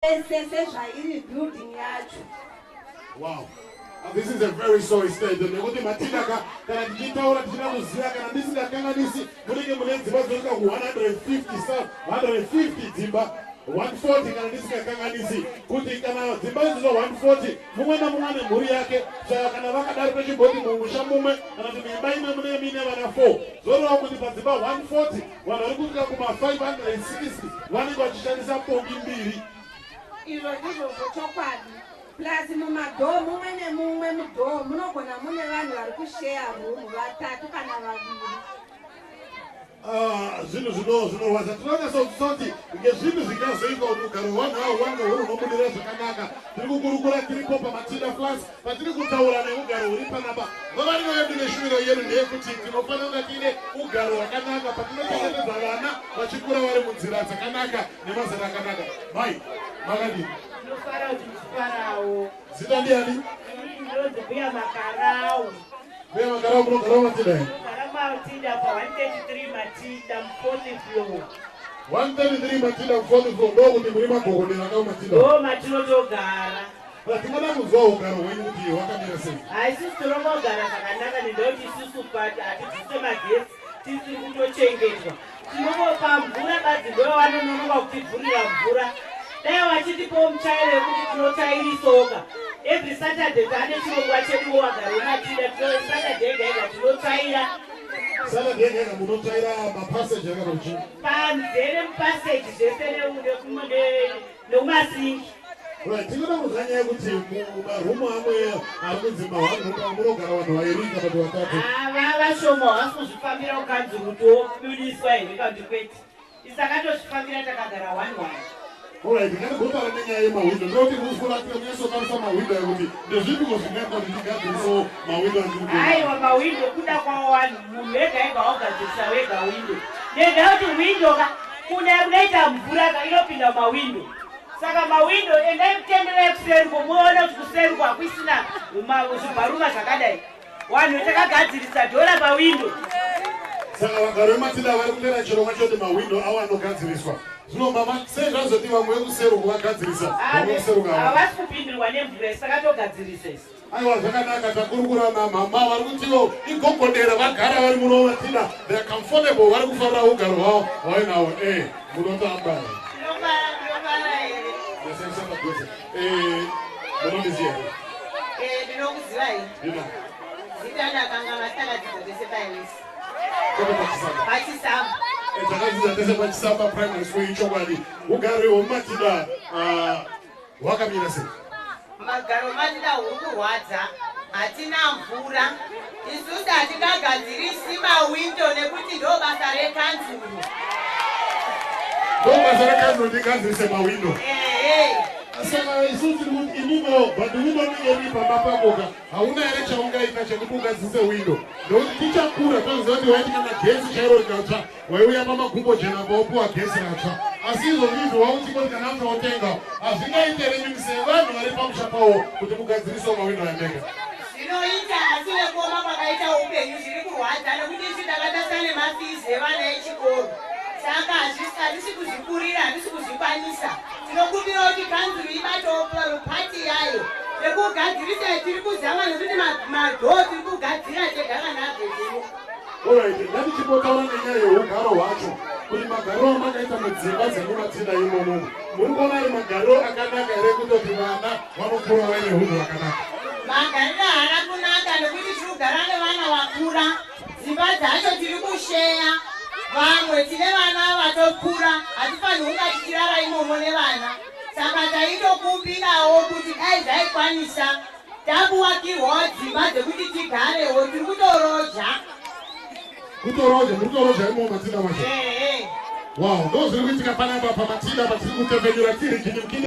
Ese sezvairi building yacho. Wow. This is a very sorry state. Nekuti Matinda ka, kana tichitaura tichida kuziva, kana ndisingakanganisi, munenge mune dzimba dzinosvika ku150, sa 150 dzimba, 140 kana ndisingakanganisi, kuti kana dzimba idzodzo 140, mumwe namumwe nemhuri yake. Saka kana vakadaro, tochimboti mumusha mumwe kana kuti muimba imwe munenge muine vana 4, zoreva kuti padzimba 140 vanhu vari kusvika kuma560 vanenge vachishandisa pombi mbiri. Izvo ndizvozvo chokwadi. Plus mumadoor, mumwe nemumwe mudoor munogona mune vanhu vari kusheya room, vatatu kana vaviri. Ah, zvinhu zvinorwadza. Tinonyatsokuziva kuti ngezvinhu zvingazoitwa kuti ugaro hwanhu avo hwange huri hunobudira zvakanaka. Tiri kukurukura tiripo paMatinda Flats, patiri kutaura neugaro huri panapa. Vavariro yedu neshuviro yedu ndeyekuti tinofanira kunga tiine ugaro hwakanaka patinochengetedza vana vachikura vari munzira dzakanaka nemazera akanaka. Mai, makadini? Ndinofara kuti muchifarawo. Zita ndiani? Inini ndinonzi Mbuya Makarau. Mbuya Makarau, munogarawo Matinda here? Ndinogara Matinda pa133 Matinda, mufourth floor. 133 Matinda, fourth floor. Ndokuti muri magogodera kau Matinda? Ndo matinotogara. Tingada kunzwa ugaro hwenyu kuti hwakamira sei. Ha, isusu tinongogara zvakanaka, nendekuti isusu pati hatibvise magetsi, tisiri kutochengetwa. Tinongopa mvura badzi, ndo vanononoka kutivhurira mvura. Dai vachitipawo muchairo wekuti tinotsvairisoka every Saturday. Taane chirongwa chedu, wagara weMatinda, Saturday ega ega tinotsvaira. Saturday ega ega munotsvaira mapassage akana kuchii? Panze nemupassage zvese nekumasinki. Right, tinoda kunzwa nyaya yekuti mumarumu amwe ari kunzi mahwanhuka munogara vanhu vairi kana kuti vatatu. Ava vashoma, havasi kuzvifambira kukanzuru kuti wobudiswa here kana kuti kwete. Isakatozvifambira, takagara one one. Alright, ngatigotaura nenyaya yemahwindo. Ndinoti mufuratire munyatsotarisa mahwindo ekuti ndezvipiko zvingaitwa kuti tigadzirisewo mahwindo andiri kuona. Aiwa, mawindo kuda kwavo vanhu, munhu ega ega wagadzirisa wega windo. Ndega kuti windo ka, kunaya kunoita mvura ka, inopinda mumawindo. Saka mawindo, endai kutenderai kuseruko muone kuti kuseruko hakuisina zvibharuma zvakadai. Vanhu takagadzirisa dhora pawindo. Saka vagari veMatinda vari kutera chirongwa choti mahwindo avo anogadziriswa. Zvino mama, sei zvazoti vamwe vekuseruko vagadzirisa, vamwe vekuseruko ava? Havasi kupindirwa nemvura, saka togadzirisa isi. Aiwa, zvakanaka. Takurukura namama vari kutiwo igogodera, vagara vari muno Matinda, they are comfortable, vari kufarira ugaro hwavo hwainawo. Munotamba. Ndinofara, ndinofara here? Ndashandisa padhuze. Munondiziva here? Eh, ndinokuzivai. Ndina Zita ndakanga matakadzidza tese paivisi. Kwete paChisamba? PaChisamba. Takadzidza tese paChisamba Primary School, ichokwadi. Ugaro hwemuMatinda hwakamira sei? Magaro Matinda huri kurwadza, hatina mvura. Isusu hatingagadzirisi mawindo nekuti ndo basa rekanzuru. Ndo basa rekanzuru ndigadzirise mawindo? Ehe. Saka isusu tiri kuti imimo, but windo rinenge riri pamba pakoka, hauna here chaungaita chekuti ugadzise windo? Nekuti tichakura toziva kuti waiti kana gesi chairo rikatsva waiuya pamagumbo jena paopiwa gesi ratsva, asi izvozvi izvi wautikoti kana atsva wotenga. Hazvingaite rimimi sevanhu vari pamusha pawo kuti mugadzirisewo mawindo ayamega? Zvinoita, asi nekuoma kwakaita upenyu zviri kurwadza, nekuti isu takatarisa nemafees evana echikoro, saka hatisi kuzvikurira, hatisi kuzvikwanisa. Tinokumbira kuti kanzuru ibatewo part yayo nekugadzirisa. Tiri kuzama nekuti madoor tiri kugadzira tega kana abvezeyo. Alright, ngatichimbotaura nenyaya yeugaro hwacho, kuti magariro amakaita mudzimba dzemuMatinda imomo, muri kuona ari magariro akanaka here kutoti vana vanokura vaine unhu hwakanaka? Magariro haana kunaka nekuti tiri kugara nevana vakura. Dzimba dzacho tiri kusheya vamwe, tine vana vatokura, hatifaniri kunga tichirara imomo nevana. Saka taitokumbirawo kuti dai zvaikwanisa takuwakirwawo dzimba dzekuti tigarewo. Tiri kutoroja. Kutoroja, muri kutoroja imomo Matinda macho? Ehe. Wow, ndo zviri kuitika panapa paMatinda patiri kutepfenyura tiri kinimkini.